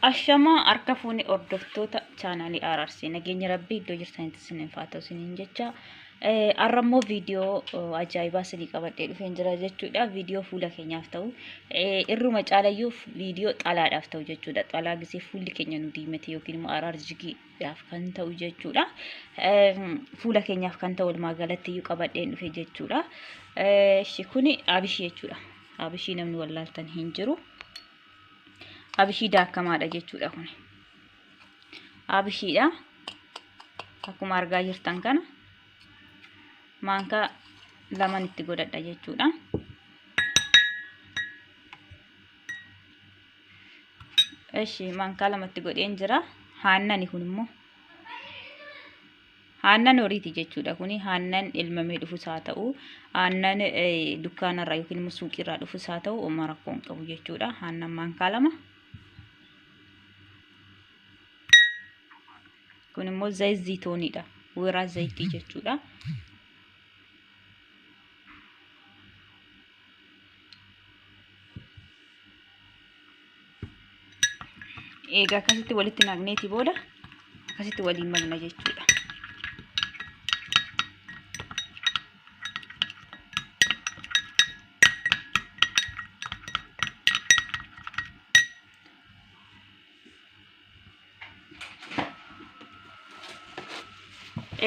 Ashamaa harka fuunee hordoftoota chaanaalii Araarsee nageenya rabbii iddoo jirtanitti isiniif haa ta'u isiniin jecha. Har'a immoo viidiyoo ajaa'ibaa isinii qabadhee dhufeen jira jechuudha. Viidiyoo fuula keenyaaf ta'u irruma caalayyuu viidiyoo xalaadhaaf ta'u jechuudha. Xalaa gisee fuulli keenya nu diimate yookiin immoo araar jigiidhaaf kan ta'u jechuudha. Fuula keenyaaf kan ta'u walumaa galatti iyyuu qabadheen dhufe jechuudha. Kuni abishii jechuudha. Abishii namni wallaaltan hin jiru. Abishii daakamaadha jechuudha kun. Abishiidha. Akkuma argaa jirtan kana maankaa laman itti godhadha jechuudha. Eshi maankaa lamatti godheen jira. Haannani kun immoo Aannan horiiti jechuudha kuni aannan elmamee dhufus haa ta'u aannan dukkaanarraa yookiin immoo suuqiirraa dhufus haa ta'u homaa rakkoo hin qabu jechuudha. Aannan maankaa lama. Kun immoo zayit zayitooniidha. Weeraa zayitii jechuudha. Egaa akkasitti walitti naqneeti booda akkasitti waliin makna jechuudha.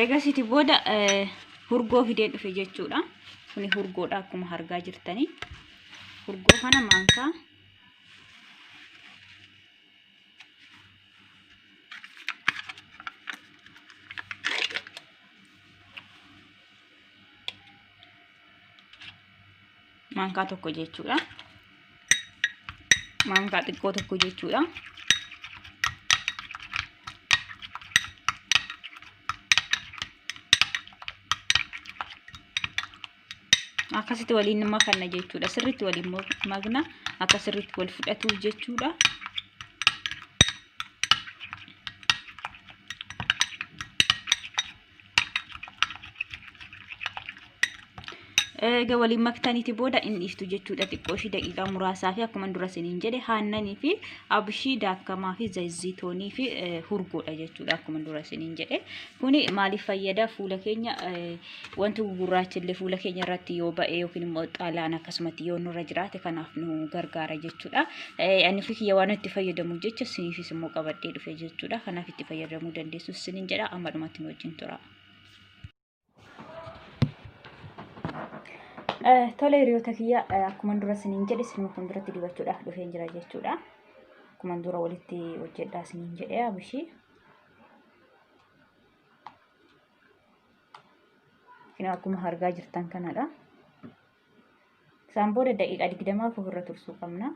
Eegasiiti booda hurgoo fidee dhufe jechuudha. Kuni hurgoodha akkuma argaa jirtanii. Hurgoo kana maankaa maankaa tokko jechuudha. Maankaa xiqqoo tokko jechuudha. Akkasitti waliin makanna jechuudha. Sirriitti waliin makna akka sirriitti wal fudhatuuf jechuudha. Egaa waliin maktaniiti booda inni dhiiftu jechuudha. Xiqqoo ishii daqiiqaa muraasaa fi akkuma dura isiniin jedhe aannanii fi abishii daakamaa fi zayitoonii fi hurgoodha jechuudha. Akkuma dura isiniin jedhe kuni maaliif fayyada? Fuula keenya wanti gugurraachi illee fuula keenya irratti yoo ba'e yookiin immoo xaalaan akkasumatti yoo nurra jiraate kanaaf nu gargaara jechuudha. Ani fi kiyya waan itti fayyadamu jecha isiniifis immoo qabadhee dhufe jechuudha. Kanaaf itti fayyadamuu dandeessu isiniin jedha. Amma dhumatti nu wajjin tura. Tole hiriyoota kiyya akkuma dura isiniin jedhe isinuma fuulduratti dibachuudhaaf dhufeen jira jechuudha. Akkuma dura walitti hojjedhaa isiniin jedhe abishii. Akkuma argaa jirtan kanadha. Isaan booda daqiiqaa 20 ofirra tursuu qabna.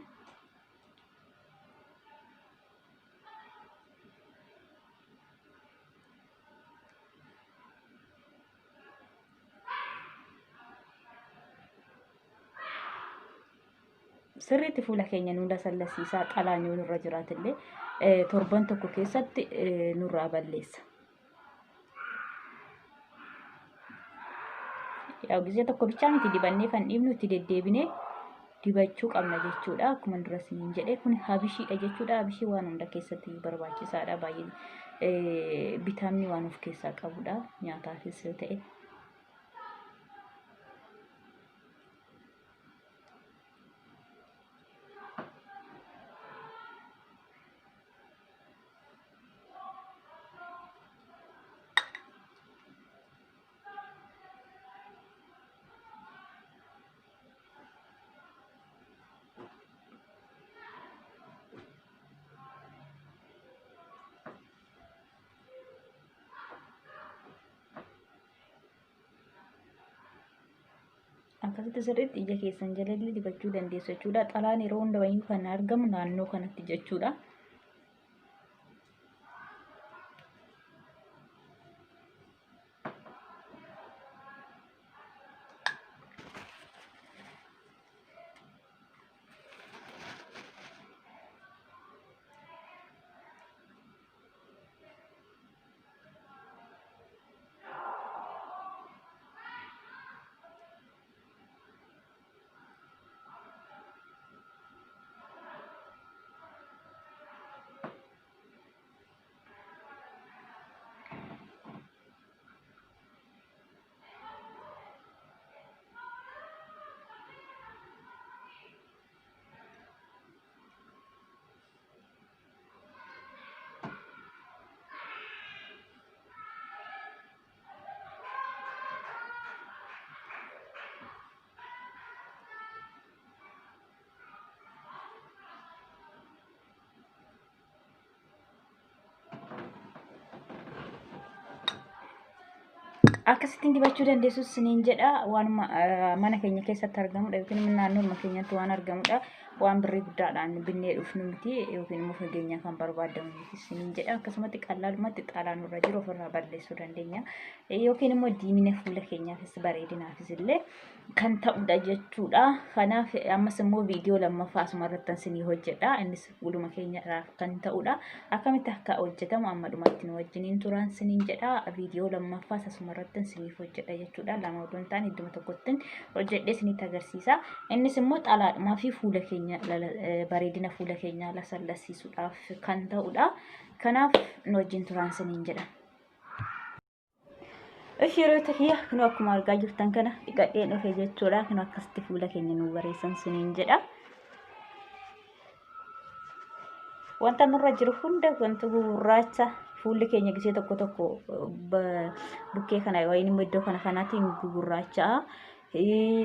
Sirriitti fuula keenya nu lasallasiisaa xalaan yoo nurra jiraatillee torban tokko keessatti nurraa balleessa. Yaa gisee tokko bichaa miti dibannee kan dhiibnu itti deddeebinee dibachuu qabna jechuudha. Akkuma dura isiniin jedhe kun habishiidha jechuudha. Habishii waan hunda keessatti barbaachisaadha. Baay'ee vitaamini waan of keessaa qabudha. Nyaataafis yoo ta'e. Akkasitti sirriitti ija keessan jalalli dibachuu dandeessu jechuudha. Xalaan yeroo hundayyuu kan argamu naannoo kanatti jechuudha. Akkasittiin dibachuu dandeessu isiniin jedha. Waanuma mana keenya keessatti argamudha yookiin immoo naannoodhuma keenyatti waan argamudha. Waan birrii guddaadhaan binnee dhufnu miti yookiin immoo fageenya kan barbaadamu miti isiniin jedha. Akkasumatti qal'aalumatti xaalaa nurra jiru ofirraa balleessuu dandeenya. Yookiin immoo diimina fuula keenyaafis bareedinaafis illee kan ta'udha jechuudha. Kanaaf ammas immoo viidiyoo lammaffaa asuma irratti isinii hojjedha. Innis fuuluma keenyaaf kan ta'udha. Akkamitti akka hojjetamu amma dhumatti nu wajjiniin turaan isiniin jedha. Viidiyoo lammaffaas asuma irratti isiniif hojjedha jechuudha. Lama odoo hin taane idduma tokkotti hojjedhee isinitti agarsiisa. Innis immoo xalaadhumaa fi fuula keenya bareedina fuula keenyaa lasallasiisuudhaaf kan ta'udha. Kanaaf nu wajjin turaan isiniin jedha. Ishi yeroo kiyya kun akkuma argaa jirtan kana dhiqadheen dhufe jechuudha. Kun akkasitti fuula keenya nu bareessan siniin jedha. Wanta nurra jiru hunda wanta gurraacha fuulli keenya gisee tokko tokko bukkee kana yookiin immoo iddoo kana kanaatiin gugurraacha'a.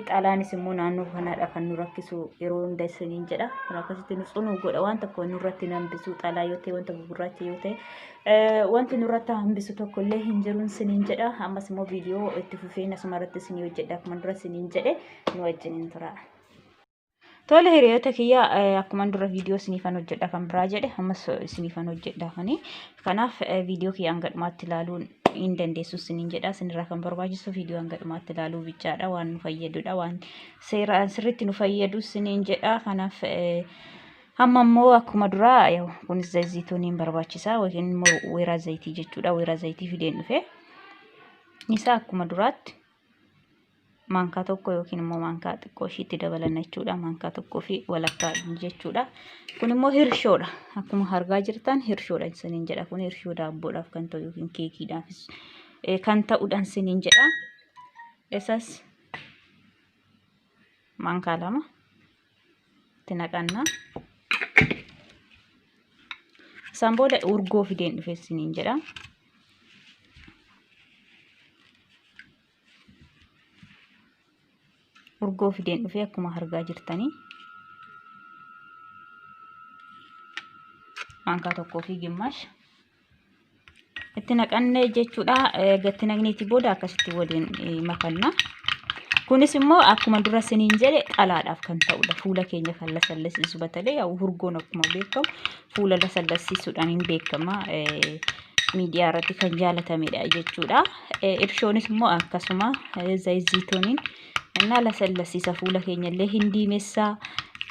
Xalaanis immoo naannoo kanaadha kan nu rakkisu yeroo hunda isiniin jedha. Kun akkasitti nu cunuu godha waan tokko nurratti hin hambisu xalaa yoo ta'e wanta gugurraacha yoo ta'e wanti nurratti hambisu tokko illee hin jiru isiniin jedha. Ammas immoo viidiyoo itti fufeen asuma irratti isinii hojjedha akkuma dura isiniin jedhe nu wajjiniin tura. Tole hiriyoota kiyya, akkuma dura viidiyoo isiniifan hojjedha kan biraa jedhe ammas isiniifan hojjedha kani. Kanaaf viidiyoo kiyya hanga dhumaatti ilaaluun hin dandeessu isiniin jedha. Isinirraa kan barbaachisu viidiyoo hanga dhumaatti ilaaluu bichaadha. Waan nu fayyadudha. Waan seeraan sirriitti nu fayyadu isiniin jedha. Kanaaf amma immoo akkuma duraa kunis zayituuniin barbaachisa yookiin immoo weeraa zayitii jechuudha. Weeraa zayitii fideen dhufe. Isa akkuma duraatti maankaa tokko yookiin immoo maankaa xiqqoo ishiitti dabalanna jechuudha. Maankaa tokkoo fi walakkaa jechuudha. Kun immoo hirshoodha. Akkuma argaa jirtan hirshoodha isiniin jedha. Kun hirshoo daabboodhaaf kan ta'u yookiin keekiidhaafis kan ta'udha isiniin jedha. Isas maankaa 2 itti naqanna. Isaan booda urgoo fideen dhufe isiniin jedha. Urgoo fideen dhufee akkuma argaa jirtanii maankaa tokkoo fi gimaash itti naqanne jechuudha. Gatti naqneetii booda akkasitti waliin makanna. Kunis immoo akkuma dura isiniin jedhe xalaadhaaf kan ta'udha. Fuula keenya kan lasallasiisu batalee urgoon akkuma beekamu fuula lasallasiisuudhaan hin beekama. Miidiyaa irratti kan jaalatamedha jechuudha. Irshoonis immoo akkasuma zayitiiniin innaa lasallasiisa fuula keenya illee hin diimessaa.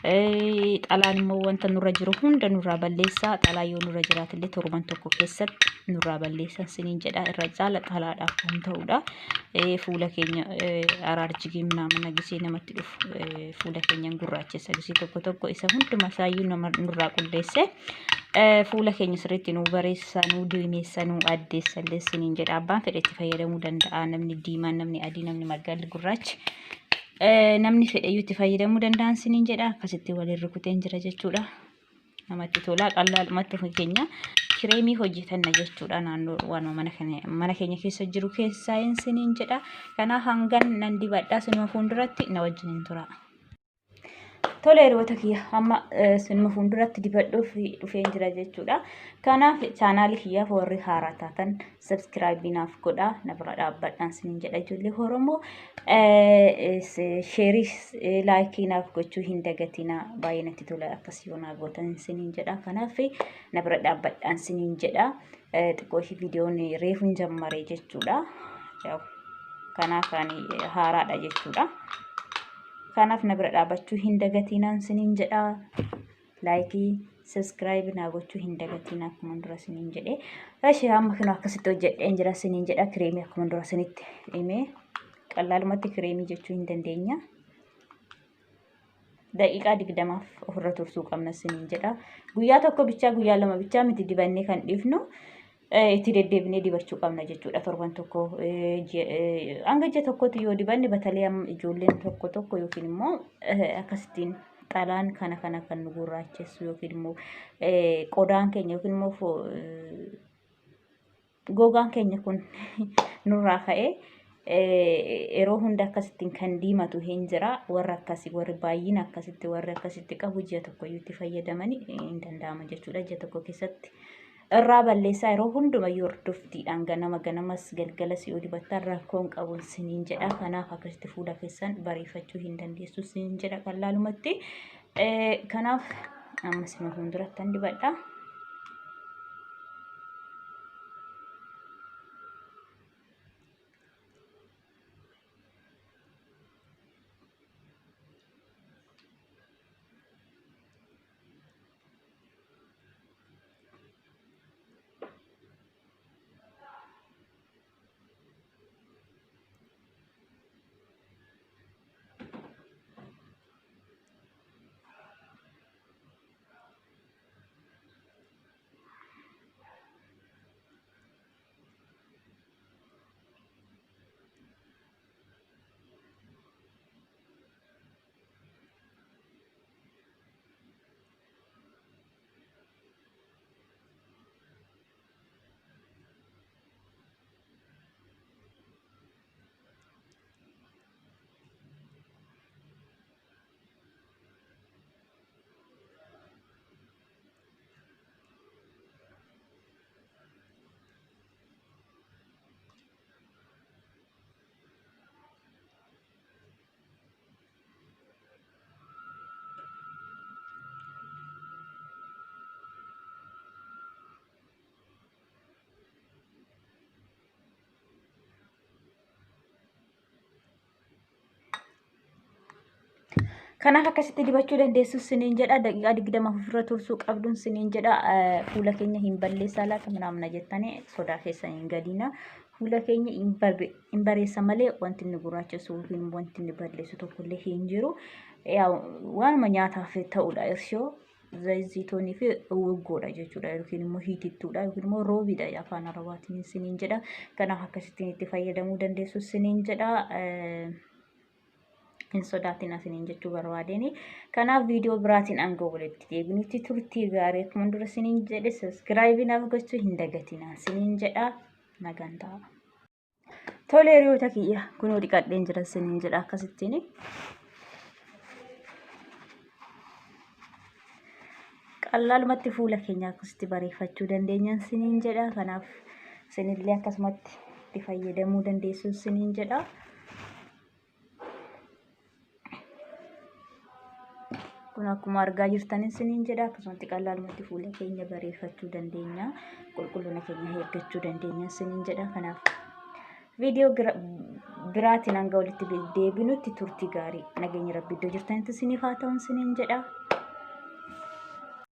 Xalaan immoo wanta nurra jiru hunda nurraa balleessaa. Xalaa yoo nurra jiraate illee torban tokko keessatti nurraa balleessan siniin jedha. Irra caala xalaadhaaf kan ta'udha. Fuula keenya araarjigii mana gisee namatti dhufu fuula keenya gurraachessa gisee tokko tokko isa hunduma isaayyuu nama nurraa qulleesse. Fuula keenya sirriitti nu bareessa, nu diimeessa, nu addeessa illee siniin jedha. Abbaan fedhe itti fayyadamuu danda'a. Namni diimaan, namni adii, namni magaalli gurraachi. Namni fedhe iyyuu itti fayyadamuu danda'an siniin jedha. Akkasitti waliin rukuteen jira jechuudha. Namatti tola. Qal'aalumatti ofii keenya kireemii hojjetanna jechuudha. Naannoo waanuma mana keenya keessa jiru keessaa siniin jedha. Kanaaf hangan nan dibadhaa sinuma fuulduratti na wajjin tura. Tole hiriyoota kiyya, amma sinuma fuulduratti dibadhuuf dhufeen jira jechuudha. Kanaaf chaanaalii kiyyaaf warri haaraa taatan subscribe naaf godhaa, na bira dhaabbadhaan sinin jedha. Ijoollee Oromoo share, like naaf gochuu hin dagatinaa. Baay'ee natti tola akkas yoo naa gootan sinin jedha. Kanaaf na bira dhaabbadhaan sinin jedha. Xiqqoo ishii viidiyoon reefu hin jammare jechuudha. Kanaaf ani haaraadha jechuudha. Kanaaf na bira dhaabbachuu hin dagatinaan sinin jedha. Like, subscribe naa gochuu hin dagatinaa akkuma dura sinin jedhe. Ishee amma kun akkasitti hojjedheen jira sinin jedha. Kireemii akkuma dura sinitti himee qal'aalumatti kireemii jechuu hin dandeenya. Daqiiqaa 20f ofirra tursuu qabna sinin jedha. Guyyaa tokko bichaa, guyyaa lama bichaa miti dibannee kan dhiifnu, itti deddeebinee dibachuu qabna jechuudha. Torban tokko hanga ji'a tokkotti yoo dibanne batalee ijoolleen tokko tokko yookiin immoo akkasittiin xalaan kana kana kan nu gurraachessu yookiin immoo qodaan keenya yookiin immoo gogaan keenya kun nurraa ka'ee yeroo hunda akkasittiin kan diimatu hin jira. Warra akkasii, warri baay'ina akkasitti, warri akkasitti qabu ji'a tokko iyyuu itti fayyadamanii hin danda'ama jechuudha. Ji'a tokko keessatti Irraa balleessaa yeroo hundumayyuu hordoftiidhaan ganama ganamas galgalas yoo dibattan rakkoo hin qabu isiniin jedha. Kanaaf akkasitti fuula keessan bareeffachuu hin dandeessu isiniin jedha qallaalumatti. Kanaaf amma isin fuuldurattan dibadha. Kanaaf akkasitti dibachuu dandeessu siniin jedha. Daqiiqaa 20 ofirra tursuu qabduun siniin jedha. Fuula keenya hin balleessaa laata manaamna jettanii sodaa keessa hin galiina. Fuula keenya hin bareessa malee wanti inni gurraachessu yookiin wanti inni balleessu tokkollee hin jiru. Waanuma nyaataaf ta'udha irshoo zayitoonii fi woggoodha jechuudha yookiin immoo hiitittuudha yookiin immoo roobiidha afaan arabaatiin siniin jedha. Kanaaf akkasittiin itti fayyadamuu dandeessu siniin jedha. Hin sodaatin asiniin jechuu barbaadeen. Kanaaf viidiyoo biraatiin hanga walitti deebinutti turtii gaarii akkuma dura siniin jedhe sabiskiraayibii naaf gochuu hin dagatinaa siniin jedha nagaan ta'a. Tole hiriyoota kiyya kunoo dhiqadheen jira siniin jedha akkasittiin. Qallaalumatti fuula keenya akkasitti bareeffachuu dandeenyan siniin jedha. Kanaaf sinillee akkasumatti itti fayyadamuu dandeessu siniin jedha. Kun akkuma argaa jirtan isiniin jedha akkasumatti qallaalumatti fuula keenya bareeffachuu dandeenya qulqullina keenya eeggachuu dandeenya isiniin jedha. Kanaaf viidiyoo biraatiin hanga walitti deebinutti turtii gaarii nageenya rabbi iddoo jirtanitti isiniif haa ta'u isiniin jedha.